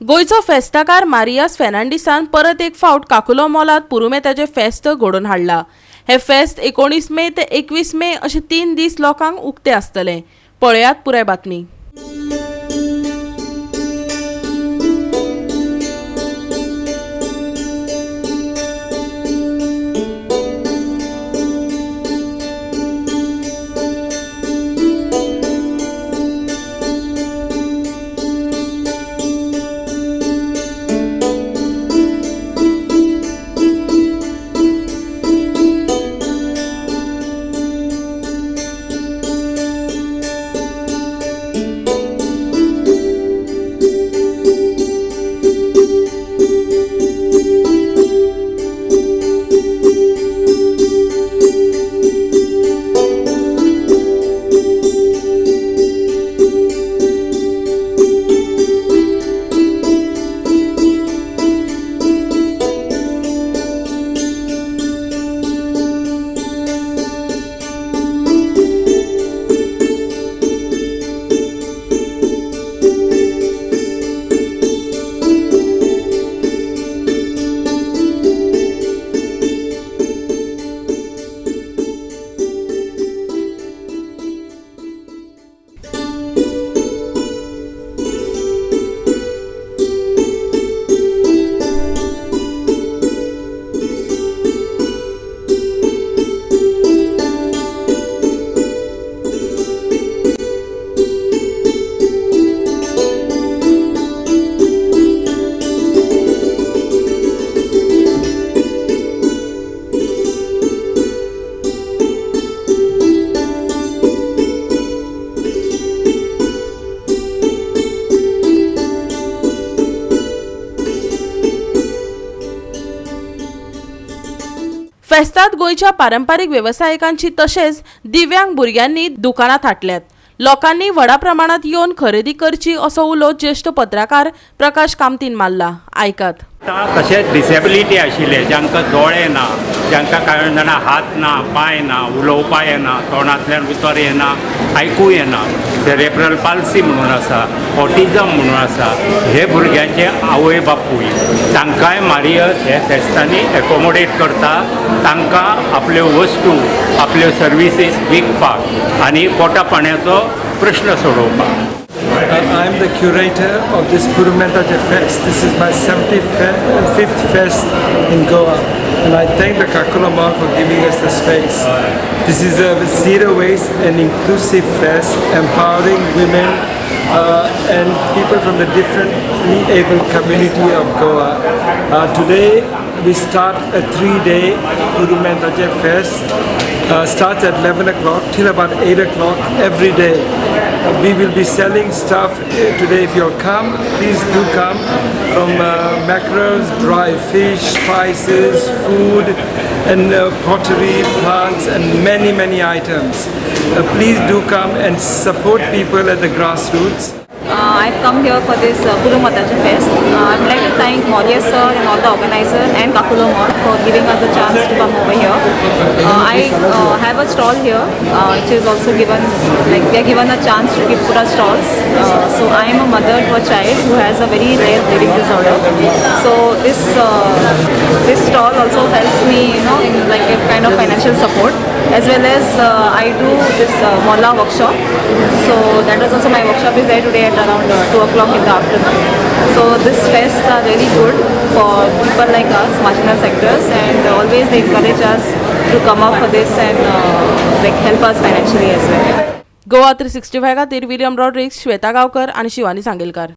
गोंयचो फेस्ताकार मारियास फेर्नांडीसान परत एक फावट काकुलो मॉलांत पुरुमेताचें फेस्त घडोवन हाडलां. हें फेस्त 19 मे ते 21 मे अशे 3 दीस लोकांक उक्तें आसतलें. पळयात पुराय बातमी. फेस्तांत गोंयच्या पारंपारीक वेवसायिकांची तशेंच दिव्यांग भुरग्यांनी दुकानां थाटल्यात. लोकांनी व्हडा प्रमाणात येवन खरेदी करची असो उलो ज्येश्ठ पत्रकार प्रकाश कामतीन मारला. आयकात. तशेंच डिसेबिलिटी आशिल्ले, जांकां दोळे ना, जांकां कांय जाणां हात ना, पांय ना, उलोवपा येना, तोंडांतल्यान उतर येना, आयकूं येना, सेरेब्रल पाल्सी म्हणून आसा, ऑटिजम म्हणून आसा, हे भुरग्यांचे आवय बापूय तांकांय मारियस हे फेस्तांनी एकोमोडेट करता. तांकां आपल्यो वस्तू, आपल्यो सर्विसीस विकपाक आनी पोटा पाण्याचो प्रश्न सोडोवपाक. I am the curator of this Purumentaje Fest. This is my 75th fest in Goa, and I thank the Caculo Mall for giving us the space. This is a zero waste and inclusive fest, empowering women and people from the differently able community of Goa. Today we start a 3-day Purumentaje Fest. Starts at 11 o'clock till about 8 o'clock every day. We will be selling stuff today. If you'll come, please do come, from mackerels, dry fish, spices, food, and pottery, plants, and many, many items. Please do come and support people at the grassroots. I've come here for this Purumataja Fest. I would like to thank Maurya sir and all the organizers and Caculo Mall for giving us a chance to come over here. I have a stall here, which is also given, like we are given a chance to give put our stalls. So I am a mother to a child who has a very rare bleeding disorder. So this stall also helps me, in like a kind of financial support, as well as I do this Molla workshop. So that was also my workshop is there today at around 2 o'clock in the afternoon. So this fests are really good for people like us, marginal sectors, and always they encourage us to come up for this and like help us financially as well. Goa 365 खातीर William Rodrigues, Shweta Gaonkar आनी शिवानी सांगेलकार.